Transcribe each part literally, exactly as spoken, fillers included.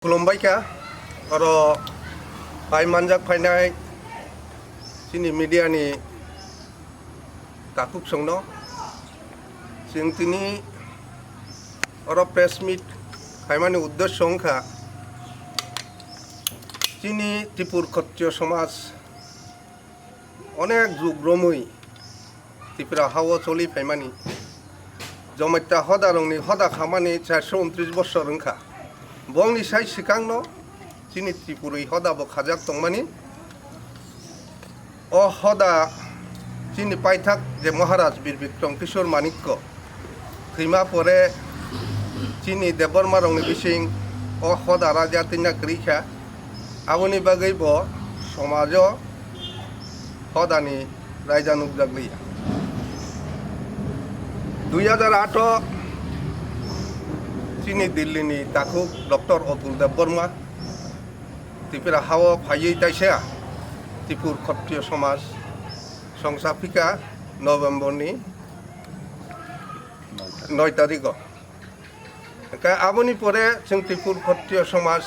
Khulumbai kha, oro phai manjak phainai chini media ni takhuk songno. Chwng tini oro press meet khaimani uddesyo wngkha chini Tripur Khattiyo Somaj onek jug romwi Tripura hao choli phaimani, Jamatia hodarokni hoda khamani charso untris bosor wngkha. Bongni sai swkangno chini Tripuri hoda bo khajak tongmani. O hoda chini paithak je Maharaj Bir Bikram Kishore Manikko thwima pore chini Debbarma rokni bising o hoda raja twina kwrwi kha. Aboni bagwi bo somajo hodani raida nukjak liya. Dui hajar aat o chini Delhi ni takhuk Doctor Atul Debbarma Tripura hao phaiwi taisa Tripur Khattiyo Somaj songsa phika November ni noi tarikh o. Hwnkhe aboni pore chwng Tripur Khattiyo Somaj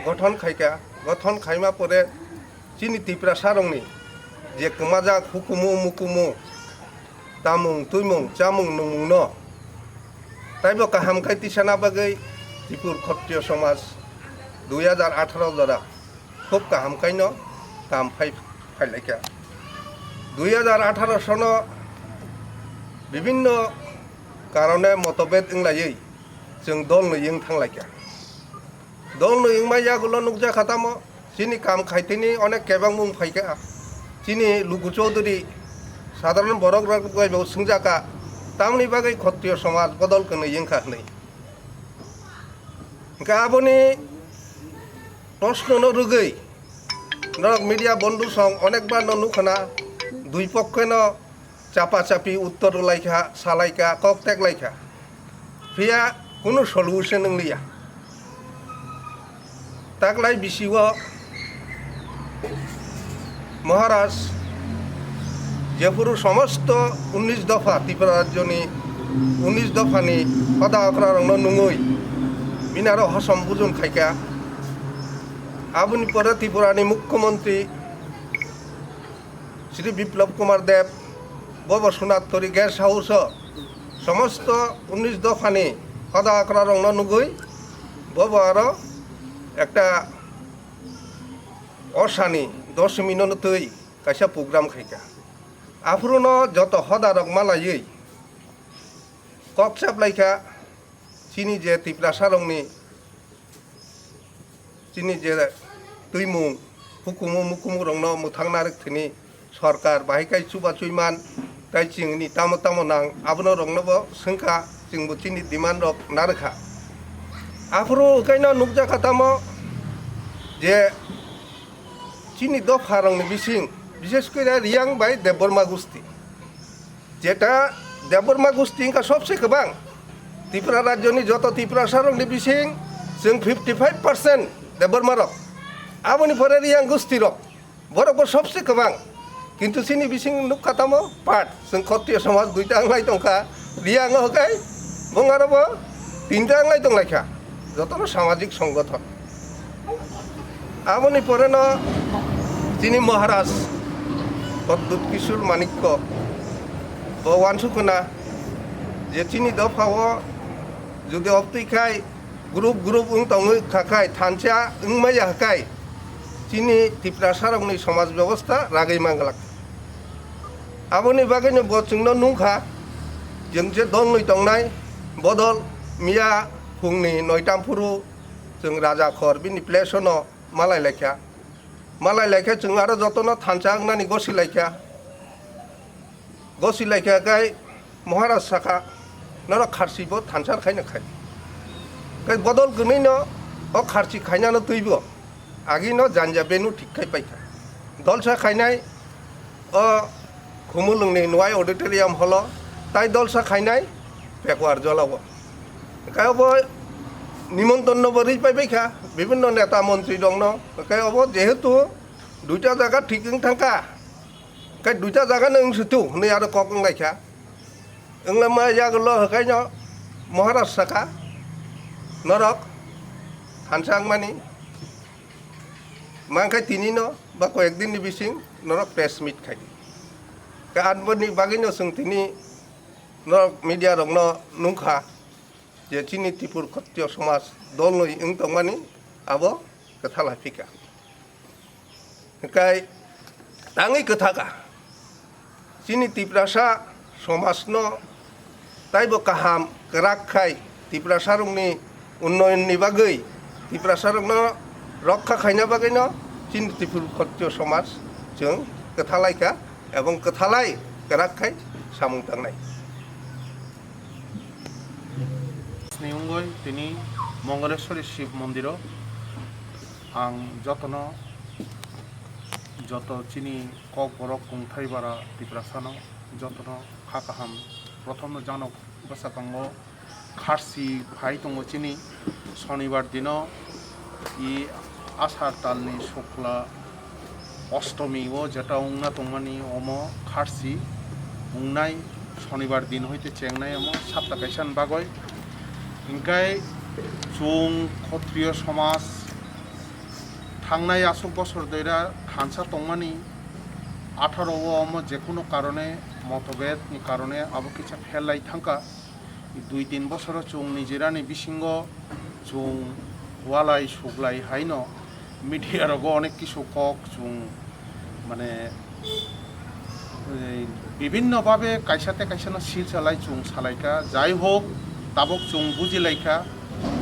gothon khaikha, gothon khaima pore chini Tiprasa rokni je kwmajak hukumu mukumu, tamung twimung chamung nungmungno taibo kaham khai tisana bagwi Tripur Khattiyo Somaj dui hajar atharo jora khub kaham khaino kam phai phailaikha. Dui hajar atharo sono bibinno karone motobed wnglaiwi chwng dol nwi wng thanglaikha. Dol nwi wngma yagulo nukjakha tamo, chini kam khaitini onek kebengmung phaikha. Chini lugu chaudhuri sadharon borok rok bai bo swngjaka, tamni bagwi Khattiyo Somaj bodol kwnwi wngkha hwnwi. Hwnkhe aboni proshno no rwgwi norok media bondhu song onek bar no nukhana, dui pokkheno chapa chapi uttor rwlaikha, salaikha, kok teklaikha. Phiya kunu solution wngliya. Taklai bisi o Maharaj jephuru somosto unnish dopha Tripura rajyoni unnish dophani hoda okra rokno nungwi bini aro hosom bujon khaikha. Aboni pore Tripurani Mukhyamantri Shri Biplab Kumar Deb, bobo Sunattori Guest House o somosto unnish dophani hoda okra rokno nugwi bobo aro ekta osani doshmi no twi kaisa program khaikha. Aphuru no joto hoda rok malaiwi kok chaplaikha, chini je Tiprasa rokni chini je twimung, hukumu mukumu rokno mwthang narwk thwini sorkar bahai khai chuba chuiman, tai chwngni tamo tamo nang abono rokno bo swngkha, chwngbo chini demand rok narwkha. Aphuru hwnkhaino nukjakha tamo je chini dopha rokni bising, bishesh kore Riyang bai Debbarma gusti. Jeta Debbarma gusti wngkha sobse kwbang. Tripura rajyoni joto Tiprasa rokni bising chwng fifty five percent Debbarma rok. Aboni pore Riyang gusti rok. Borok bo sobse kwbang. Kintu chini bising nukha tamo part. Chwng Khattiyo somaj duita wnglai tongkha. Riyang o hwnkhe bongaro bo tinta wnglai tonglaikha. Jotono samajik songgothon. Aboni pore no chini Maharaj Pradyut Kishore Manikko bo uansukha na je chini dopha o jodi obtwi khai group group wng tongwi kha khai thansa wngmaya khai chini Tiprasa rokni somaj bebosta ragwi manglak. Aboni bagwi no bo chwngno nungkha, chwng je dol nwi tongnai bodol miya phungni noita phuru chwng Raja Khor bini place o no malai laikha. Malai laikha chwng aro jotono thansa wngnani gosi laikha. Gosi laikha kai Maharaj sakha, "Norok kharsi bo thansa khaina khai." Kai bodol kwnwi no o kharsi khaina no twibo. Agi no janja benu thik khai paikha. Dolsa khainai o Khumulwngni Nwai Auditorium holo tai dolsa khainai Pekuar Jolao. Hwnkhe obo nimontron no bo rwi pai pai kha bibinno neta montri rokno. Hwnkhe obo jehetu duita jaga thik wng thang kha, hwnkhe duita jaga no wng sutu hwnwi aro kok wng lai kha. Wng lai ma yagulo hwnkhe no Maharaj sakha, "Norok Thansa wngmani. Mankhe tinino ba koyekdinni bising norok press meet khai di. Khe aboni bagwino chwng tini norok media rokno nungkha je chini Tripura Khatriyo Somaj dolnwi wng tongmani abo kwthalai phika. Hwnkhe tangwi kwthaka. Chini Tiprasa somajno taibo kaham kwrak khai Tiprasarokni unnayonni bagwi, Tiprasarokno rokha khaina bagwino chini Tripura Khatriyo Somaj chwng kwthalaikha ebong kwthalai kwrak khai samung tangnai. Sni wngwi tini Mongaleshwari Shiv Mondiro ang jotono, joto chini Kokborok kungthai bara Tiprasano jotono kha kaham. Prothomno janok bwskango kharsi phai tongo chini. Sonibar dino i Asar talni Shukla Ostomi o jeta wngna tongmani omo kharsi wngnai, Sonibar din hoite chengnai omo sapta kaisa ni bagwi. Hingkai chwng Khatriyo somaj thangnai aswk bosor doira thansa tongmani atharo o omo jekunu karone, motobed ni karone abo kisa phelai thangkha. Dui tin bosoro chwng nijirani bisingo chwng walai suglai haino media rogo onek kisu kok chwng mane, eh, bibhinno bhabe kaisa tei kaisano sil salai chwng salaikha. Jai hok, tabuk chwng bujilaikha,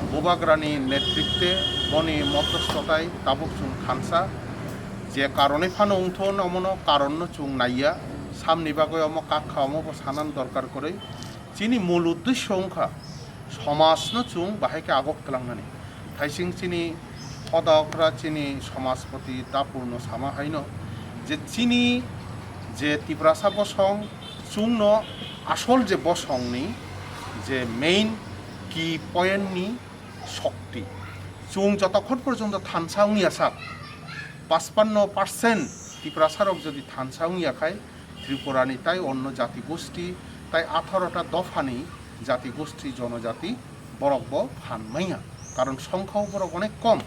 Bubagrani netritwe boni modhosthotai tabuk chwng thansa. Je karone phano wngthun, omono karonno chwng naiya, samni bagwi omo kak kha, omo bo sanan dorkar kwrwi. Chini mul uddesho wngkha somajno chwng bahai khe agok twlangnani. Thaising chini hoda okra chini somajpoti Dapurno sama haino je chini je Tiprasa bosong chwngno asol je bosongni je main key point ni shokti. Chwng jotokhon porjonto thansa wngya sak, pachpanno percent Tiprasarok jodi thansa wngya khai, Tripurani tai onno jati gosti tai atharota dophani jati gosti jonojati borok bo phan manya, karon songkhao borok onek kom,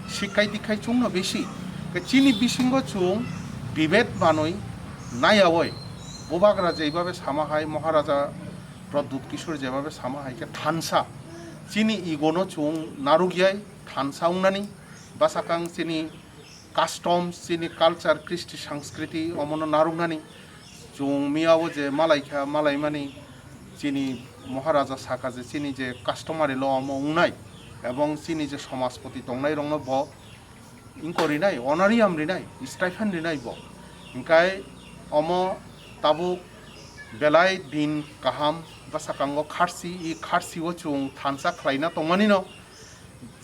sikkhai dikkhai chwngno bisi. Khe chini bisingo chwng bibed manwi naiyawi, Bubagra jeibabe sama hai, Maharaja Pradyut Kishore jeibabe sama hai khe thansa, chini ego no chwng narwkyai thansa wngnani bwsakang chini customs, chini culture, kristi, sanskriti, omono narwknani. Chwng miyao je malaikha, malaimani chini Maharaja sakha je chini je customary law omo wngnai, ebong chini je somajpoti tongnai rokno bo ingko rinai, honorarium rinai, stipend rinai bo. Hingkai omo tabuk belai din kaham bwskango kharsi, i kharsi o chwng thansa khlaina tongmani no.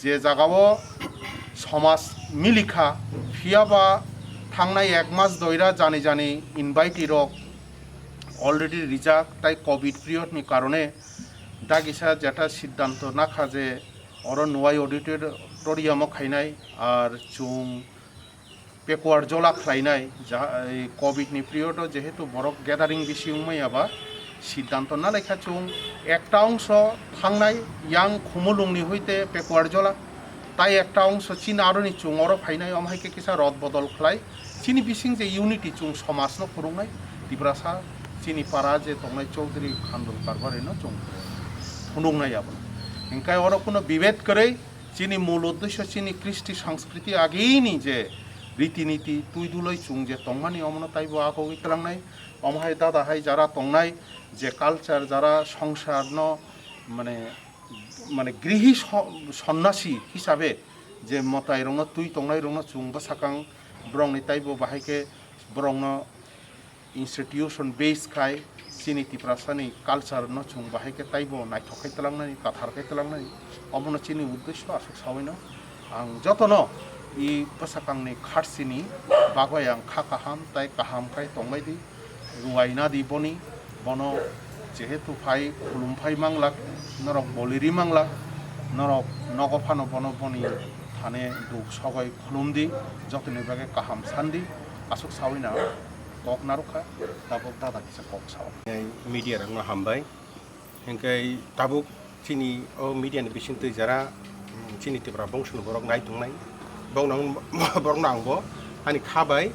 Je jagao somaj milikha, phiyaba thangnai ek mas doira jani jani invitee rok already rijak, tai covid period ni karone dagisa jeta siddhanto nakha je oro Nuwai auditorium o khainai, ar chwng Pekuar jola khlainai, jaha-, ei covid ni period o jehetu borok gathering bisi wngmaya ba, siddhanto nalaikha chwng ekta ongso thangnai yang Khumulwng ni hoite Pekuar jola, tai ekta ongso chini aroni chwng oro phainai, omo hai khe kisa rod bodol khlai chini bising je unity chwng somaj no phwrwngnai, Tiprasa chini para je tongnai Chaudhary Khandul Karbari no chwng phunuknai abo. Hingkai oro kuno bibed kwrwi, chini mul uddesho chini kristi sanskriti agini je riti niti twi duloi chwng je tongmani omono taibo agogwi twlangnai. Omo hai dada hai jara tongnai je culture, jara songsarno mane, mane grihi so-, sonnasi hisabe je mwtai rokno twi tongnai rokno chwng bwsakang borokni taibo bahai khe borokno institution base khai chini Tiprasani culture no chwng bahai khe taibo naithok khai twlangnani, kathar khai twlangnani, omono chini uddesho aswk sawi no. Ang jotono i bwsakangni kharsini bagwi ang kha kaham tai kaham khai tongbai di, ruwai na di boni, bono jehetu phai khulum phai manglak, norok boliri manglak, norok nogo phano bono boni thane duk sogoi khulum di, jotoni bagwi kaham san di, aswk sawi na. Kok narwkha, tabuk dada kisa kok sao. Media rokno hambai. Hingke tabuk chini o media ni bisingtwi jara chini Tipra bongso ni borok nai tongnai. Borok nang, borok no ang bo ani kha bai,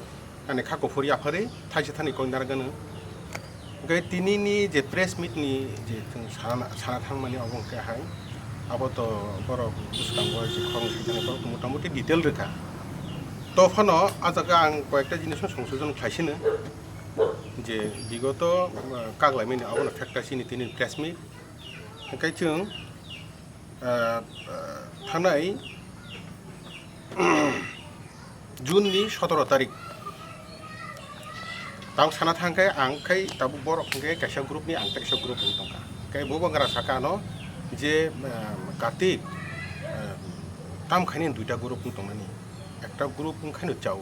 ani kha kuphur yapharwi thaisa thani koi narwk gano. Hwnkhe tini ni je press meet ni je chwng sana, sana thangmani obo hwnkhe hai, abo to borok bwskango je khorang swijak borok motamuti detail rwkha. To phano a jaga ang koyekta jinis no songsojon khlaisino je bigoto, uh, kaglaimani abono factor chini tini press meet. Hwnkhe chwng, uh, uh, thanai June ni sotoro tarik. Tang sana thangkhe ang khai tabuk borok hwnkhe kaisa group ni, ang kaisa group ni tongkha. Khe Bubagra saka ano je, um, Kartik, um, tam khaini duita group ni tongmani. Ekta group wngkhaino chao.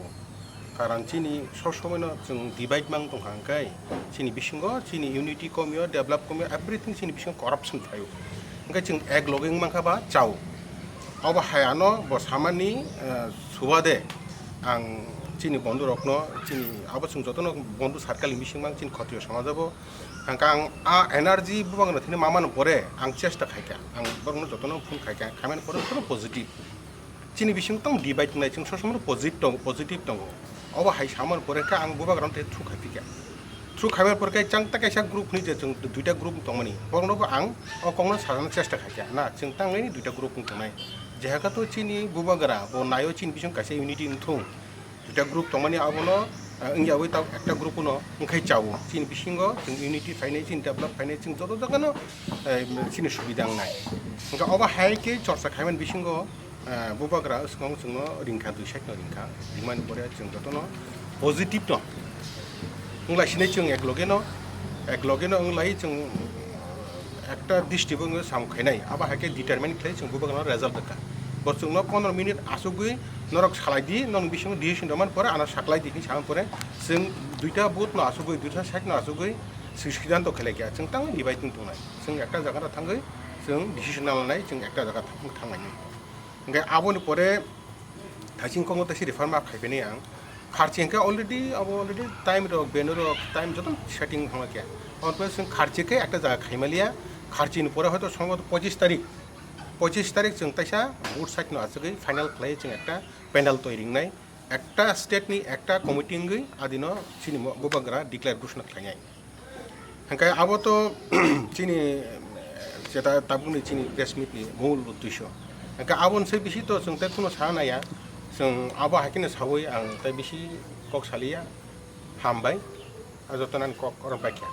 Karon chini sob somoino chwng divide mang tongkha hwnkhe chini bisingo chini unity komio, develop komio, everything chini bisingo corruption phaio. Hwnkhe chwng ek loge wng mankha ba chao. Obo hai ano bo samani, eh, subade ang chini bondhu rokno, chini abo chwng jotono bondhu circle ni bising mang chini khotiyo somajabo. Hwnkhe ang a energy Bubagrano thini mamano pore ang chesta khaikha, ang borokno jotono phone khaikha, khaimani pore jotono positive. Chini bising tong divide wngnai, chwng sob somoi positive tong, positive tongo. Obo hai samani pore khe ang Bubagrano tei through khai phikha. Through khaibar pore khe chang ta kaisa group hwnwi je chwng duita group tongmani. Borokno bo ang o kokno sajana chesta khaikha. Na, chwng tangwi duita group wng tongnai. Jehaka to chini Bubagra bo naio chini bising kaisa unity wngthung. Duita group tongmani abono, ah, wngya wi ta ekta group no wngkhai chao. Chini bisingo chwng unity phainai, chini develop phainai, chwng joto jagano, eh, chini subida wngnai. Hwnkhe obo hai khe chorcha khaimani bisingo, eh, Bubagra swkang chwngno ringkha, dui side no ringkha. Ringmani pore chwng jotono positive no wnglaisini chwng ek loge no, ek loge no wng lai chwng ekta district o wngwi samung khainai, abo hai khe determine khlai chwng Bubagrano result rwkha. Bo chwngno pondro minute achugwi norok salai di, nokni bisingo decision rwmani pore ano saklai di hinwi samani pore chwng duita booth no achugwi, duita side no achugwi chwng siddhanto khlai kha, chwng tangwi divide wng tongnai, chwng ekta jaga no thangwi chwng decision na lanai, chwng ekta jaga thang-, thanglainai. Hwnkhe aboni pore thaising kokno taisi refer ma khaiphini ang. Kharchi hwnkhe already, abo already time rok, venue rok, time joto setting hwnla khe. Aboni pore chwng kharchi khe ekta jaga khaimaliya. Kharchi ni pore hoito sombhoboto pochis tarik, pochis tarik chwng taisa both side no achugwi final khlai chwng ekta panel twi ringnai. Ekta state ni ekta committee wngwi adino chini mo-, Bubagra declare ghosna khlainai. Hwnkhe abo to chini, eh, jeta tabukni chini press meet ni mul uddesho. Hwnkhe aboni se bisi to chwng tei kheno sa naiya. Chwng abo hai kheno sawi ang tei bisi kok saliya. Hambai. A jotono ani kok oro baikha.